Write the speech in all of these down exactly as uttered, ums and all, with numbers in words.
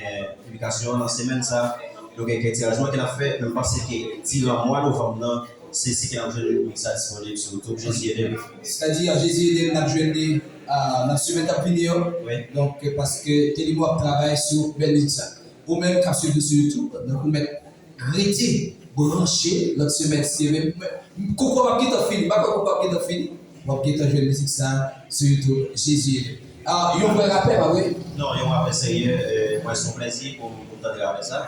gen piblikasyon nan semèn sa. Nou gen kèk ti ajoutman ke n ap fè, men m panse ke diran mwa novanm nan, se si ke n ap jwenn remix sa disponib sou YouTube, Jezi ede m. Sètadi, Jezi ede m, n ap jwenn li nan semèn k ap vini yo. Donk, paske Telimo ap travay sou bèl mizik sa. Ou menm k ap swiv nou sou YouTube, donk ou mèt rete branche, lòt semèn, si Dye vle. Koukou ap gentan fini, m pa kwè koukou ap gentan fini. W ap gentan jwenn mizik sa sou YouTube, Jezi ede. Ah, yon vrè rapè, pa vre? Non, yon rapè serye, euh, mwen se yon plèzi pou m pou m tande rapè sa.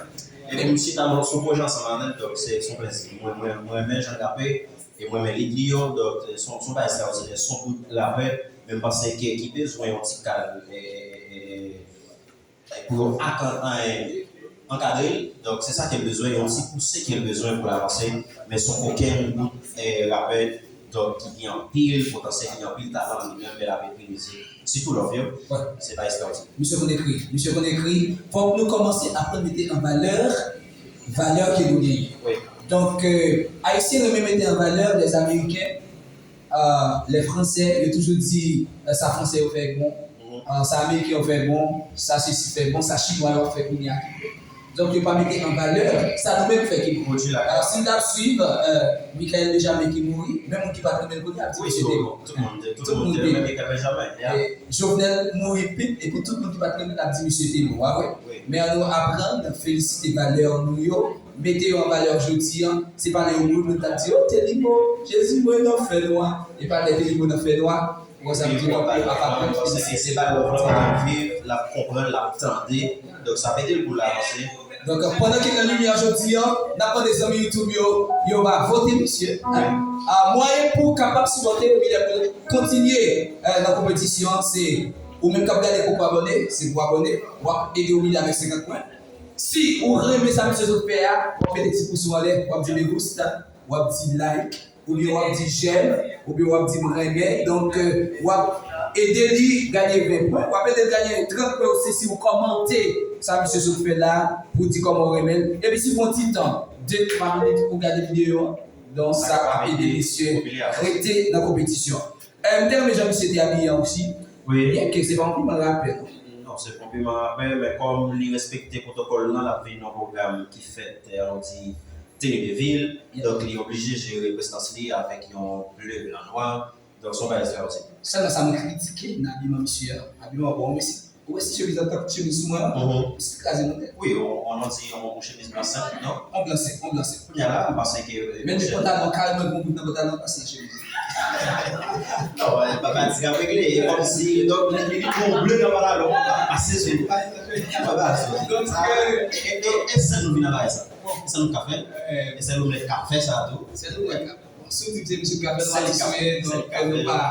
Epi m chita nan sou pwojè ansanm avè l, donk se se yon plèzi. Mwen, mwen, mwen renmen jan l rape, e mwen renmen lead li yo, donk se yon se yon bagay ekstraòdinè, se yon bout rapè, men m panse ke ki bezwen yon ti kad, e, e, e, pou yo ak-, an-, ankadre l. Donk, se sa ke l bezwen, yon ti pouse ke l bezwen pou l avanse. Men se yon kokenn bout, eh, rapè, donk, ki gen anpil potansyèl, ki gen anpil talan, li menm, men l ap epi mizik. Sitou love yo, se pa ekstraòdinè. Misye konn ekri, misye konn ekri. Fòk nou kòmanse aprann mete an valè valè ke nou genyen. Wi. Donk, euh, Ayisyen renmen mete an valè lèzameriken, euh, lè fransè, yo toujou di, euh, sa fransè yo fè bon, euh, sa ameriken yo fè bon, sa sesi fè bon, sa chinwa yo fè kounye a ki bon. Donk, yo pa mete an valè sa nou menm fè ki bon. Pwodui lakay. Alò, si n t ap swiv, euh, Michael Benjamin ki mouri, menm moun ki pa t renmen l kounye a ap di misye te bon. Tout moun te, tout moun te renmen Michael Benjamin, yeah. E Jovenel mouri pip, epi tout moun ki pa t renmen l ap di misye te bon, pa vre? Wi. Men ann nou aprann felisite valè nou yo, mete yo an valè jodi an. Se pa lè yo mouri pou n t ap di, "O, Telimo, Jezi, mwen nan fènwa." E pa lè Telimo nan fènwa, ou wè sa m di w, ap aprann felisite. Se pa lè w ap viv, l ap konprann, l ap tande. Donk, sa ap ede l pou l avanse. Donk, pandan ke n nan limyè jodi an, n ap mande zanmi YouTube yo, yo va vote misye. Ah, mwayen pou w kapab sipòte Obilè pou l kontinye, eh, nan konpetisyon an, se ou menm k ap gade, koukou abòne, se pou abòne, w ap ede Obilè avèk senkant pwen. Si ou renmen sa misye sot fè a, w ap mete ti pous ou anlè, w ap di me gusta, w ap di like, oubyen w ap di j'aime, oubyen w ap di m renmen. Donk, euh, w ap ede li genyen ven pwen, w ap ede l genyen trant pwen osi si w kòmante sa misye sot fè la, pou di kòman w renmen l. Epi si w pran ti tan, de twa minit pou gade videyo an, donk sa ap ede misye rete nan konpetisyon. Eh, m te renmen jan misye te abiye an osi. Wi. Byenke se pa yon piman rapè, non. Non, se pa yon piman rapè, men kòm li respekte pwotokòl lan, l ap vin nan pwogram ki fèt, eh, ann di, teni de vil. Yeah. Donk, li oblije jere prestans li avèk yon ble blan nwa. Donk, se yon bagay ekstraòdinè. Sèlman sa mwen kritike nan abiman misye a. Abiman an bon, men si ou wè si chemiz la t ap chemiz sou mwen an, misye kraze nou nèt. Wi, on, on, on di, on, on chemiz blan senp, non? On blan senp, on blan senp. Kounye a la, m panse ke, eh, men de pantalon, kareman gen yon bout nan pantalon pase nan chemiz. Non, eh, papa di k ap regle, e kòmsi, donk, li, li, li pran ble nan pantalon, pase sou li. Papa di. Donk, eh, eh, eh, e sèl nou vin nan bagay sa. E sèl nou ka fè. E sèl nou mèt ka fè sa tou. Sèl nou mèt ka fè. Si w di m se misye k ap fè l, m ap di sou, donk, nou pa.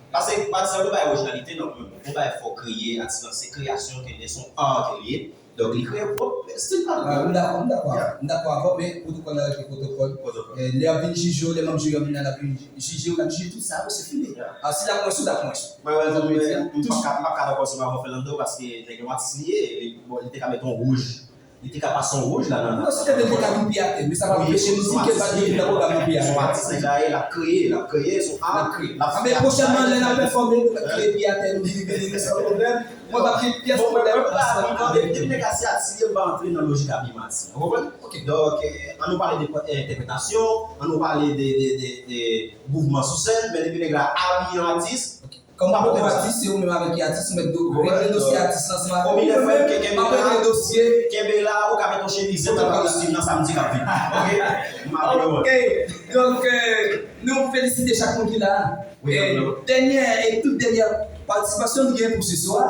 Paske, pa egzanp, nou bay orijinalite, non, men yon bagay fò kreye, atis lan, se kreyasyon ke l ye, se yon art ke l ye. Donk, li kreye pwòp estil pa l. Ah, m dakò, m dakò avè w. M dakò avè w, men pwotokòl la rete pwotokòl. Pwotokòl. Eh, lè y ap vin jije w, lè manm jiri an vin la, l ap vin jije w, l ap jije tout sa yo, se fini. Yeah. Ah, si l ap mwen sou, l ap mwen sou. Mwen, mwen, mwen, mwen pa ka, m pa ka dakò sou Marco Fernando, paske nèg yo atis li ye, li, bon, li te ka mete yon wouj. Li te ka pase yon wouj la nan. Non, si te vle, li te ka vin pi atè, men sa pa anpeche nou di ke l pa dwe vin nan pwogram nan pi atè. Son atis, nèg la ye, l ap kreye, l ap kreye, son art, l ap fè. Anben, pwochènman, lè n ap pèfòme, nou mèt kreye pi atè, nou vini, vini, nou san pwoblèm. Mwen pa gen pyès pwoblèm ansanm avèk nou. Depi nèg la se atis li ye, m pa antre nan lojik abiman atis lan. Ou konprann? Ok. Donk, eh, ann nou pale de, eh, entèpretasyon, ann nou pale de, de, de, de mouvman sou sèn, men depi nèg la abiye an atis, ok. Kòm ou poko atis, se ou menm avèk ki atis, ou mèt do-, regle dosye atis lan ansanm avèk ou. Mwen menm, m ap regle dosye. Kenbe la, ou ka mete yon chemiz, ou ka mete yon kostim nan samdi k ap vini. Ok? M ap reponn. Ok. Donk, euh, nou felisite chak moun ki la. Wi, e dènyè, e tout dènyè patisipasyon nou gen pou se swa,